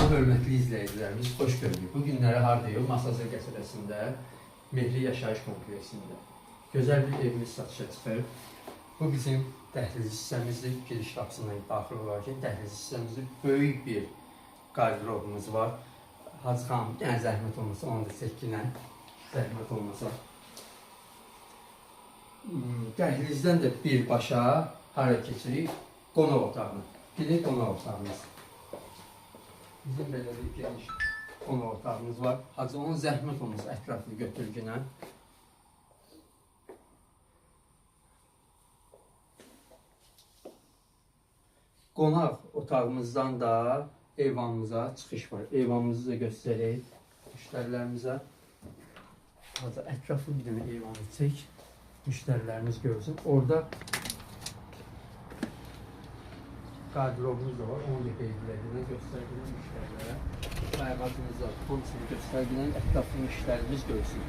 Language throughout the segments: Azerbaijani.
Salam hörmətli izləyicilərimiz, xoş gördük. Bu günləri hardayıq? Masazır qəsəbəsində, Mehri Yaşayış Kompleksində. Gözəl bir evimiz satışa çıxır. Bu bizim dəhliz hissəmizdir. Giriş qapısından daxil olarkən dəhliz hissəmizdə böyük bir qarderobumuz var. Hacı xanım, yəni zəhmət olmasa onu da çəkinə, zəhmət olmasa. Dəhlizdən də birbaşa hara keçirik? Qonaq otağına. Biri qonaq otağımız. Bizim belə bir geniş qonaq otağımız var. Hacı, onun zəhmət olmasa ətraflı götürgünə. Qonaq otağımızdan da eyvanımıza çıxış var. Eyvanımızı da göstərək müştərilərimizə. Hacı, ətraflı bir dənə eyvanı çək. Müştərilərimiz görsün. Orada qarderobumuz da var. Onu da qeyd edilən, göstərgilən müştərilərə. Qayğacımız var. Hamısını göstərgilən, ətraflı müştərimiz görsün.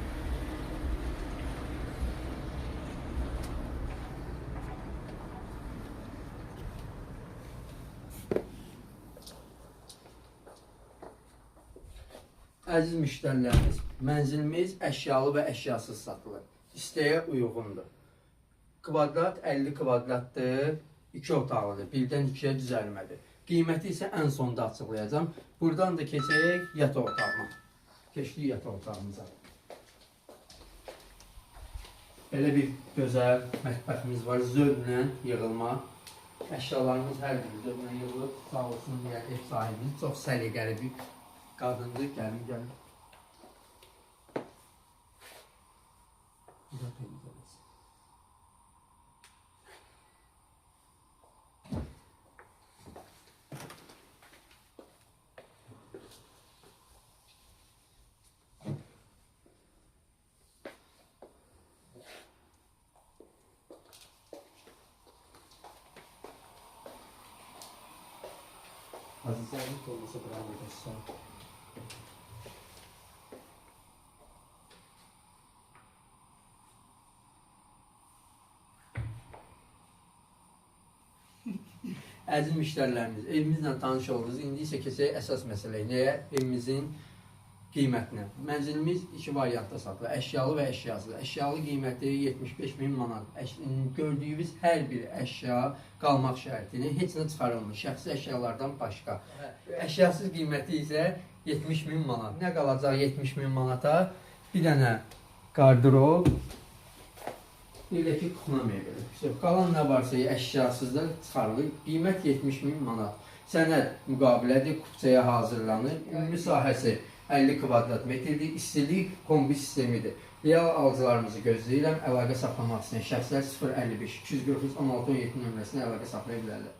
Əziz müştərilərimiz, mənzilimiz əşyalı və əşyasız satılır. İstəyə uyğundur. Kvadrat 50 kvadratdır, 2 otaqlıdır, birdən 2-yə düzəlmədir. Qiyməti isə ən sonda açıqlayacağam. Buradan da keçək yataq otağına. Keçdik yataq otağımıza. Belə bir gözəl mətbəximiz var, zövqlə yığılma. Əşyalarımız hər biri zövqlə yığılıb. Sağ olsun, yəni ev sahibimiz çox səliqəli bir qadındır. Gəlin, gəlin. Bir də pəncərəsi. Aziz zəhmət olmasa buranı da göstər. Əziz müştərilərimiz, evimizlə tanış oldunuz. İndi isə keçək əsas məsələyə. Nəyə? Evimizin qiymətinə. Mənzilimiz iki variantda satılır. Əşyalı və əşyasız. Əşyalı qiyməti 75 min manat. Gördüyünüz hər bir əşya qalmaq şərti ilə heç nə çıxarılmır. Şəxsi əşyalardan başqa. Əşyasız qiyməti isə 70 min manat. Nə qalacaq 70 min manata? Bir dənə qardırob, bir də ki kuxuna mebeli. Qalan nə varsa əşyasızda çıxarılır. Qiymət 70 min manat. Sənəd müqavilədir, kupçaya hazırlanır. Ümumi sahəsi 50 kvadrat metrdir. İstilik kombi sistemidir. Real alıcılarımızı gözləyirəm. Əlaqə saxlamaq istəyən şəxslər 055 243 16 17 nömrəsinə əlaqə saxlaya bilərlər.